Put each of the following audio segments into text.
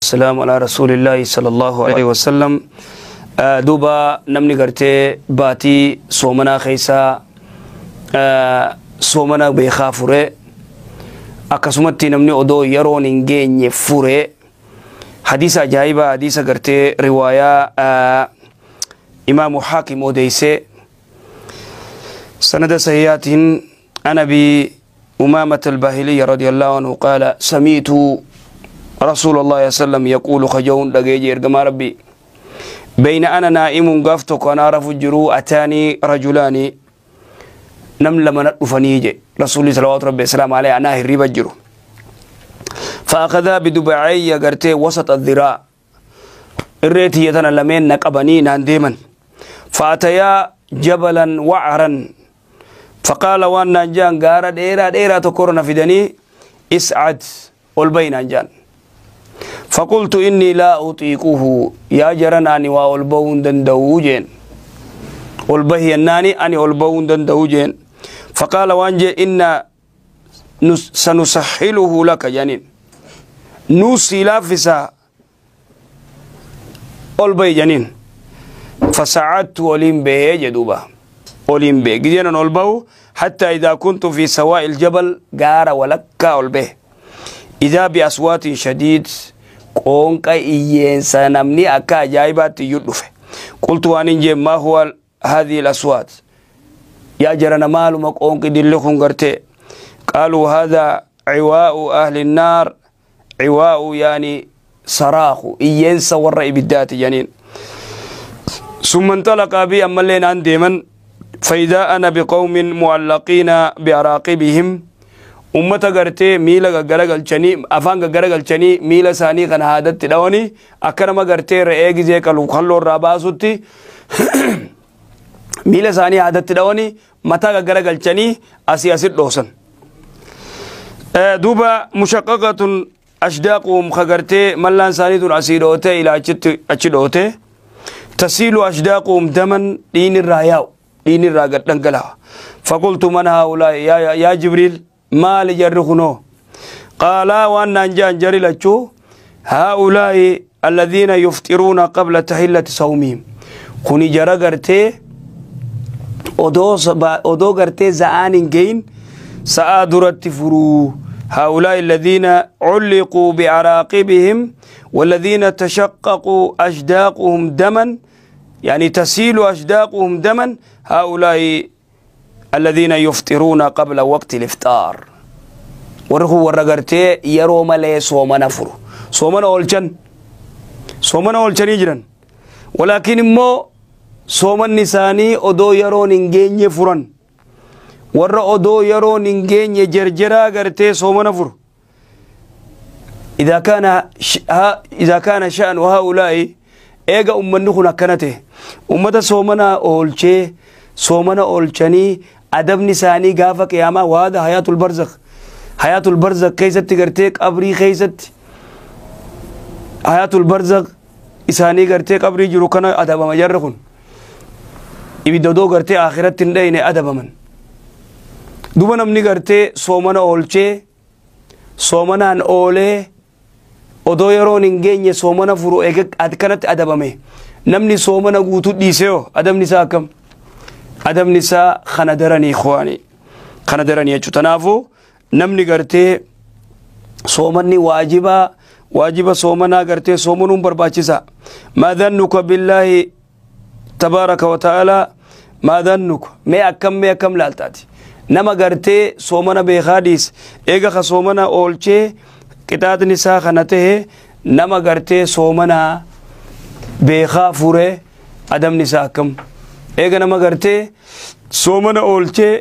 والسلام على رسول الله صلى الله عليه وسلم. Duuba namni gartee baatii soomanaa keessaa soomana beekaa fure, akkasumatti namni odoo yeroon hin geenye fure, hadiisa ajaa'ibaa, hadiisa gartee riwaayaa imaamu Haakim odeeyse sanada sahihaatiin, عن أبي أمامة الباهلي رضي الله عنه قال: سمعت رسول الله صلى الله عليه وسلم يقول خجون دقيجي إرقما ربي: بين أنا نائم قفتك أنا رفجرو أتاني رجلان نم لما ندفني رسول صلى الله عليه وسلم عليه أنا هريب الجرو فأخذا بدبعي قرتي وسط الذراع الريتي يتنا لمن نقبني نانديما فأتيا جبلا وعرا فقال وان جان غارا ديرا ديرا تكورنا في دني اسعد والبين جان فقلت إني لا أطيقه يا جرناني والبون دندوجين والبهي الناني أني والبون دندوجين فقال وانجي إن سنسحله لك جانين نوسي لافسا والبي جانين فسعدت ولين به جدوبا ولين به جدينا نولبو حتى إذا كنت في سواء الجبل غار ولكا والبه إذا بأصوات شديد قونك إيين سنمني أكا جايبات يدفه قلت وانين ما هو هذه الأصوات يا جرنا مالو مقونك دلخون غرتي قالوا هذا عواء أهل النار عواء يعني صراخ إيين سور بالذات جنين ثم انطلق بي أما لين عندي من فإذا أنا بقوم معلقين بعراقبهم ummata gartee miila gaggaragalchanii afaan gaggaragalchanii miila isaanii kan haadatti dhawanii akka nama gartee re'ee gizee qalu kalloo irraa baasutti miila isaanii haadatti dhawanii mataa gaggaragalchanii asii asit dhoosan. Duuba mushaqqaqatun ashdaaquhum ka gartee mallaan isaanii tun asii dhootee ilaa achitti achi dhootee tasiilu ashdaaquhum daman dhiin irraa yaa'u dhiin irraa gad dhangala'a. Faqultu man haa'ulaa yaa Jibriil مال جرخنو قال وان انجان جري لچو هؤلاء الذين يفطرون قبل تحلة صومهم كوني جرا غرتي اودو غرتي زعان جين سادرت فرو هؤلاء الذين علقوا بعراقبهم والذين تشققوا أشداقهم دما يعني تسيل أشداقهم دما هؤلاء الذين يفطرون قبل وقت الإفطار ورخو ورغرتي يرو ملي صومنا فرو صومنا أولشن صومنا أولشن يجرن ولكن مو صومن نساني أدو يرو ننجين فرن ور أدو يرو ننجين جرجرا غرتي صومنا فرو إذا كان شأن هؤلاء إيجا أمنخنا كنته أمة صومنا أولشي صومنا أولشني أدب نساني غافة قيامة وهذا حياة البرزخ حياة البرزخ كيست تغرتيك أبري كيست حياة البرزخ إساني غرتيك أبري جروكنا أدب ما جرخون إبدو غرتي آخرت تندين أدب من دوبا نمني غرتي صومنا أولشي صومنا أن أولي odoo yeroon hin geenye soomana furu eega akkanatti adabame namni soomana guutuu dhiisee adabni isaa akkam adabni isaa kana daranii ikhwaani kana daranii jechuudha. Kanaafuu namni gartee soomanni waajiba waajiba soomanaa gartee soomanuun barbaachisa. Maa dhannuka billaahi tabaaraka wa ta'aalaa maa dhannuka mee akkam mee akkam laaltaati nama gartee soomana beekaa dhiise eega ka soomana oolchee qixaaxni isaa kana ta'e nama gartee soomanaa beekaa fure adabni isaa akkam eega nama gartee soomana oolchee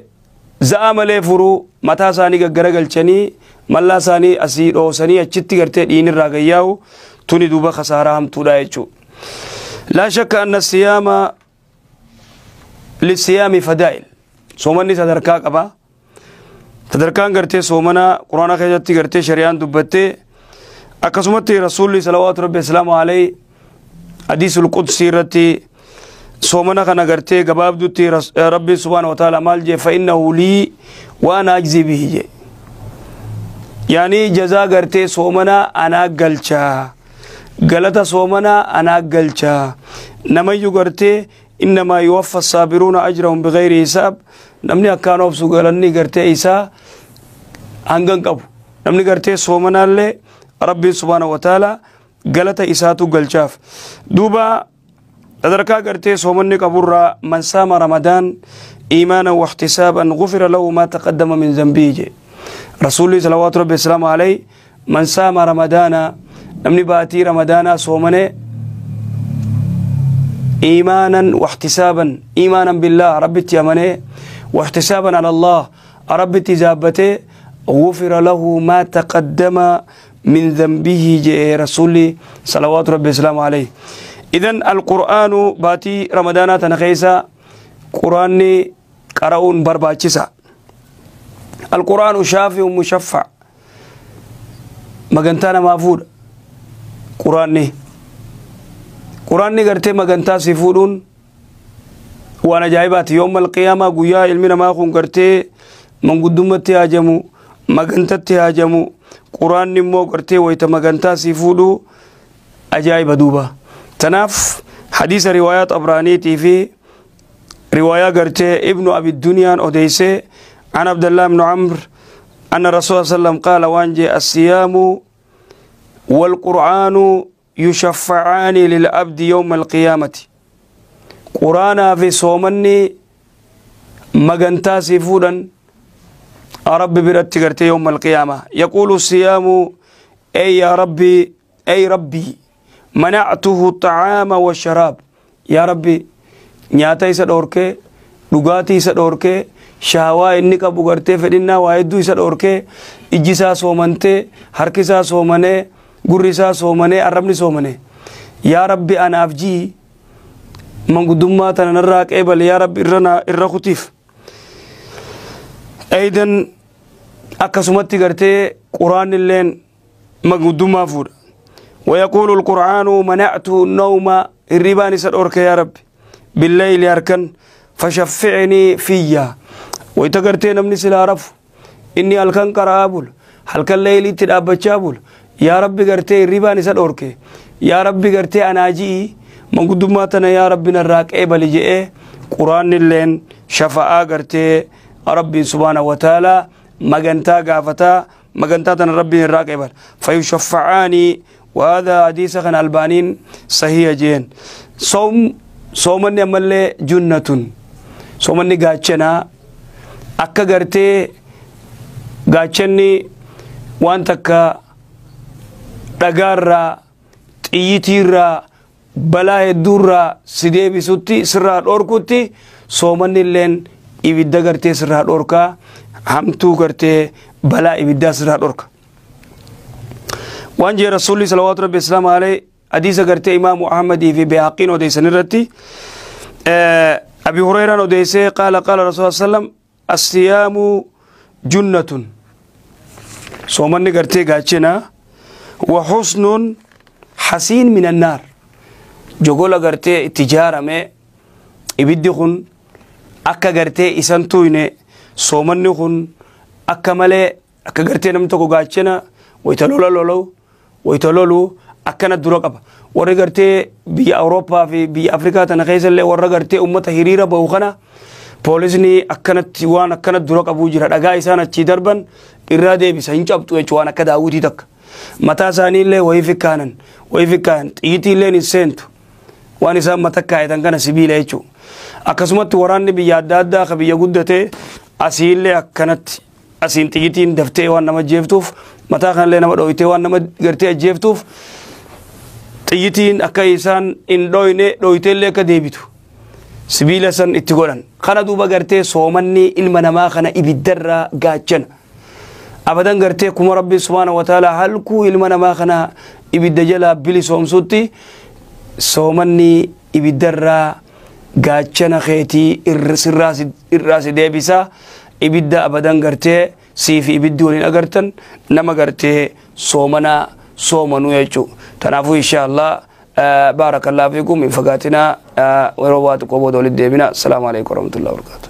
za'a malee furuu mataa isaanii gaggaragalchanii mallaa isaanii asii dhoosanii achitti gartee dhiinirraa gayyaa'u tuni duuba khasaaraa hamtuudha jechuudha. Laa shakka anna siyaama lisiyaami fadaa'il soomanni sadarkaa qaba. Sadarkaan gartee soomana quraana keessatti gartee shari'aan dubbattee akkasumatti rasuulli salawaatu rabbi islaamu alayhi hadiisul qudsii irratti soomana kana gartee gabaabdutti rabbi subhaana wa ta'ala maal jee fa innahu lii wa ana ajzii bihi jee yaani jazaa gartee soomana anaa galchaa Galata soomanaa anaa galchaa. Namayyuu gartee innamaa yuwaffa saabiruuna ajrahum bighayri hisaab. Namni akkaan obsu galanni gartee isaa hangan qabu. Namni gartee soomanaallee Rabbiin subhaanahu wa ta'ala galata isaatu galchaaf. Duuba sadarkaa gartee soomanni qaburraa man saama Ramadaan iimaanan waxtisaaban gufira lahu maa taqaddama min zambihi je. Rasuulli salawaatu rabbi wasalaamu alayhi man saama Ramadaana, namni baatii Ramadaanaa soomane iimaanan waxtisaaban, iimaanan billah rabbitti amanee, waxtisaaban ala Allah rabbitti zaabbatee, gufira lahu maa taqaddama min dhanbihi jee rasuulli salawaatu rabbi wasalaamu alayhi. Idan alqur'aanu baatii Ramadaanaa tana keessa quraanni qara'uun barbaachisa. Alqur'aanu shaafi'un mushaffa, magantaa namaa fuudha. Quraanni gartee magantaa si fuudhuun waan ajaa'ibaati. Yooma alqiyaamaa guyyaa ilmi namaa kun gartee manguddummaatti haajamu, magantatti haajamu, quraanni immoo gartee wayita magantaa si fuudhu ajaa'iba. Duuba tanaaf hadiisa riwaayaa Xabraaniitii fi riwaayaa gartee Ibnu Abi Duniyaan odeysee عن عبد الله بن عمرو أن الرسول صلى الله عليه وسلم قال وانجي الصيام والقرآن يشفعان للعبد يوم القيامة. قرآن في صومني مغنتا سيفودا رب برت غرتي يوم القيامة. يقول الصيام أي يا ربي، أي ربي منعته الطعام والشراب. يا ربي nyaata isa dhorkee, dhugaatii isa dhorkee, shahawaa inni qabu gartee fedhinnaa waa hedduu isa dhorkee, ijji isaa soomantee, harki isaa soomanee, gurri isaa soomanee, arrabni soomanee, yaa rabbi anaaf jii manguddummaa tana narraa qeebale, yaa rabbi irra kutiif. Aydan akkasumatti gartee quraanni illeen manguddummaa fuudha. ويقول القرآن منعت النوم الربان سدورك يا ربي بالليل أركن فشفعني فيا. ويتقرتين نمني سلا رف إني الكن قرابل هل كان ليلي تدابچابل، يا ربي قرتي الربان سدورك، يا ربي قرتي أنا جي من قدماتنا يا ربي نراك إبلي جئ. قرآن اللين شفاعة قرتي ربي سبحانه وتعالى مغنتا غافتا مغنتا تن ربي نراك إبل فيشفعاني. وهذا حديث عن البانين صحيح جين. صوم صومني أمالي جنة، صومني غاچنا akka gartee gaachanni waan takka dhagaarraa xiyyiitiirraa balaa hedduurraa si deebisutti sirraa dhorkutti, soomanni illeen ibidda gartee sirraa dhorkaa, hamtuu gartee balaa ibiddaa sirraa dhorka. Waan jee rasuulli salawaatu rabbi islaamu alayhi hadiisa gartee imaamu Ahmadii fi Bayhaqiin odeysan irratti Abi Hurayraan odeysee qaala qaala rasuul sallam الصيام جنة، صومني قرتي قاتشنا، وحسن حسين من النار. جوغولا قرتي تجارة مي ibiddi kun akka gartee isan tuyne, soomanni kun akka malee akka gartee namni tokko gaachana wayita lola lolu wayita lolu akkana dura qaba. Warri gartee biyya Awurooppaa fi biyya Afrikaa tana keessallee warra gartee ummata hiriira bahu kana poolisni akkanatti waan akkana dura qabuu jira. Dhagaa isaan achii darban irraa deebisa, hin cabxu jechuudha. Waan akka daawwitii takka mataa isaanii illee wayii fikkaanan wayii fikkaanan, xiyyitii illee hin seentu, waan isaan mata kaayatan kana sibiila jechuudha. Akkasumatti waraanni biyya adda addaa ka biyya guddate asiillee akkanatti asiin xiyyitiin daftee waan nama jeeftuuf, mataa kanallee nama dhoyitee waan nama gartee ajjeeftuuf, xiyyitiin akka isaan hin dhoyne dhoyiteellee akka deebitu sibiila san itti godhan. Kana duuba gartee soomanni ilma namaa kana ibiddarraa gaachana. Abadan gartee kuma rabbi subhaanahu wa ta'ala halkuu ilma namaa kana ibidda jalaa bilisoomsutti, soomanni ibiddarraa gaachana keetii irraa si deebisa. Ibidda abadan gartee sii fi ibiddi waliin agartan nama gartee soomana soomanuu jechuudha. Kanaafuu insha Allah baarakallahu fiikum, hin fagaatinaa, yeroo waa xiqqoo booda walitti deebina. Assalaamu alaikum warahmatullahi wabarakatuh.